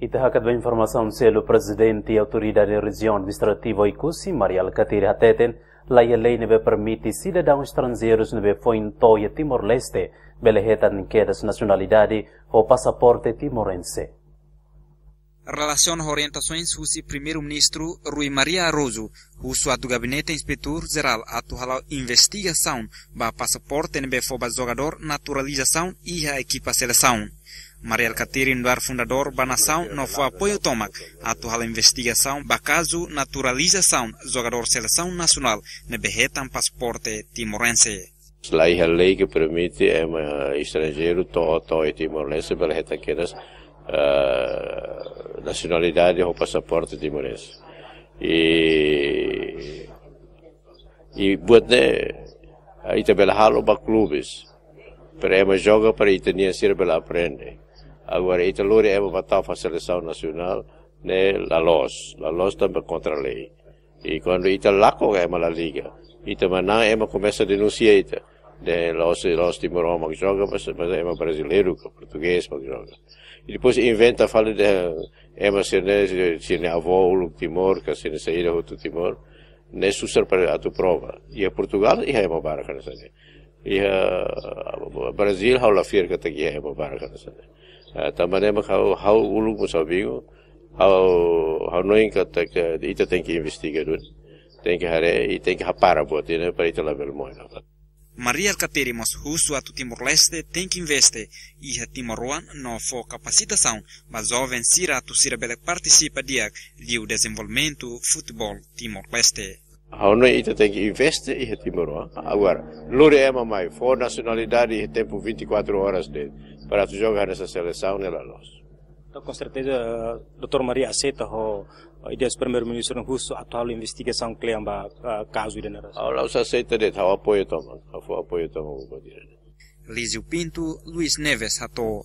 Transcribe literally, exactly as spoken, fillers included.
Ita hakat ba informasaun seluk. Prezidente Autoridade Rejiaun Administrativa Oekusi, Mari Alkatiri hateten, laiha lei ne'ebé permite sidadaun estranjeirus ne'ebé foin to'o iha Timor-Leste bele hetan kedas nasionalidade ho pasaporte timorense. Relasiona ho orientasoens husi Primeiru-Ministru Rui Maria Araújo, husu atu Gabinete Inspetór Jerál atu hala'o investigasaun ba pasaporte ne'ebé fó ba jogadór naturalizasaun iha ekipa selesaun. Mari Alkatiri nu'udar fundadór ba nasaun no fó apoiu tomak atu hala'o investigasaun ba kazu naturalizasaun jogadór selesaun nasionál ne'ebé hetan pasaporte timorense. Laiha lei ke permite ema estranjeiru to'o, to'o iha Timor-Leste bele hetan kedas, eh, nasionalidade ho pasaporte timorense. I, i buat ne'e, eh, ita bele halo ba klubes. Para ema joga, para ita-nia sira bele aprende. Agora, ita lori ema ba tau fali selesaun nasionál, ne'e la loos. La loos tanba kontra lei. I kuandu ita lakon, ema la liga. Ita manán, ema komesa denunsia ita. Dehan la'ós, la'ós timoroan mak joga, mas, mas ema brasileiru ka portugés mak joga. I depois inventa fali dehan ema sira-ne'e, sira-nia avó uluk Timor, ka sira-nia saida hotu Timor. Ne'e susar para atu prova. Iha Portugal, iha ema barak hanesan ne'e. Iha Brazil, ha'u la fiar katak iha ema barak hanesan ne'e. Ah, tanba ne'e mak ha'u, ha'u uluk mós ha'u bingung, ha'u, ha'u hanoin katak ita tenke investiga duni, tenke haree, i tenke hapara buat ida-ne'e para ita labele moe novamente. Mari Alkatiri mós husu atu Timor-Leste tenke investe iha timoroan no fó kapasitasaun ba joven sira atu sira bele partisipa di'ak liu dezenvolvimentu futeból Timor-Leste. Ha'u hanoin ita tenke investe iha timoroan. Agora, lori ema mai, fó nasionalidade iha tempu vinte e quatro horas de'it, para atu joga hanesan selesaun, ne'e la loos. Entaun, com certeza, eh, doutór Mari aseita ho, eh, ideias Primeiru-Ministru husu atu halo investigasaun kle'an ba, eh, kazu ida-ne'e rasik. Ha'u la'ós aseita de'it, ha'u apoiu tomak, ha'u fó apoiu tomak ba buat ida-ne'e. Lísio Pinto, Luís Neves, hato'o.